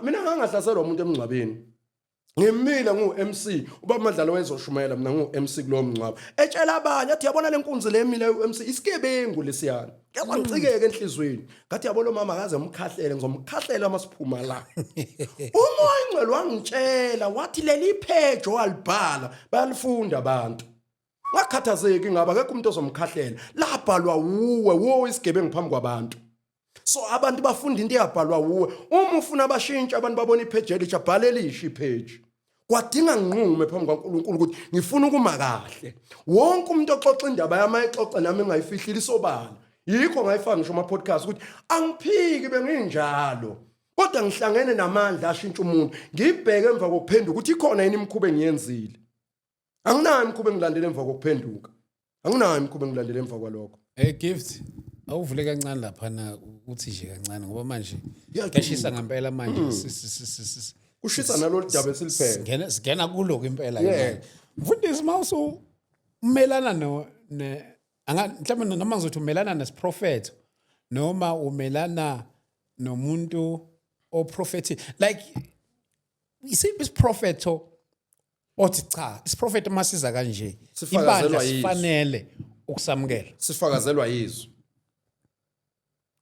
Mina ngangahlaselwa umuntu emngcwabeni. Ngimile ngu-MC, ubaba Madlala wayezoshumayela, mina ngu-MC kulowo mngcwabo. Etshela abanye athi, yabona le nkunzi le emile u-MC, isigebengu lesiyana. Ngezwa ngicikeke enhliziyweni. Ngathi, yabo lo mama akaze ngimkhahlele, ngizomkhahlela uma siphuma la. UMoya oNgcwele wangitshela wathi leli page owalibhala bayalifunda abantu. Ungakhathazeki ngaba akekho umuntu ozomkhahlela. Labhalwa wuwe, wuwe isigebengu phambi kwabantu. So abantu bafunda into eyabhalwa wuwe. Uma ufuna abashintshe abantu babona ipage elisha, bhala elisha ipage. Kwadinga nginqume phambi kwaNkulunkulu ukuthi ngifuna ukuma kahle. Wonke umuntu oxoxa indaba yami ayixoxe nami engayifihlile isobala. Yikho ngayifaka ngisho ama-podcast ukuthi angiphiki benginjalo. Kodwa ngihlangene namandla ashintsha umuntu. Ngibheke emva kokuphenduka ukuthi ikhona yini imikhuba engiyenzile. Anginayo imikhuba engilandele emva kokuphenduka. Anginayo imikhuba engilandele emva kwalokho. Hey Gift, awuvule kancane laphana uthi nje kancane ngoba manje kuyashisa ngempela manje. Kushisa nalolu daba esiliphethe. Singena kulo impela ke manje. Mfundisi, mawusu umelana no ne anga mhlawumbe noma ngizothi umelana nesiprofetho noma umelana nomuntu oprofethi, like isiphi isiprofetho othi cha, isiprofetho masiza kanje Sifakazelwa ibandla yizwi. sifanele ukusamukela? Sifakazelwa yizwi.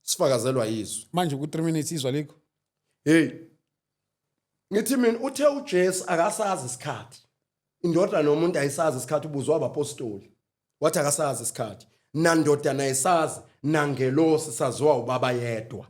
Sifakazelwa yizwi. Manje ku 3 minutes izwa likho. Hey. Ngithi mina uthe uJesu akasazi isikhathi. Indodana nomuntu ayisazi isikhathi, ubuzwa abapostoli. Wathi akasazi isikhathi. Nandodana ayisazi, nangelosi, saziwa ubaba yedwa.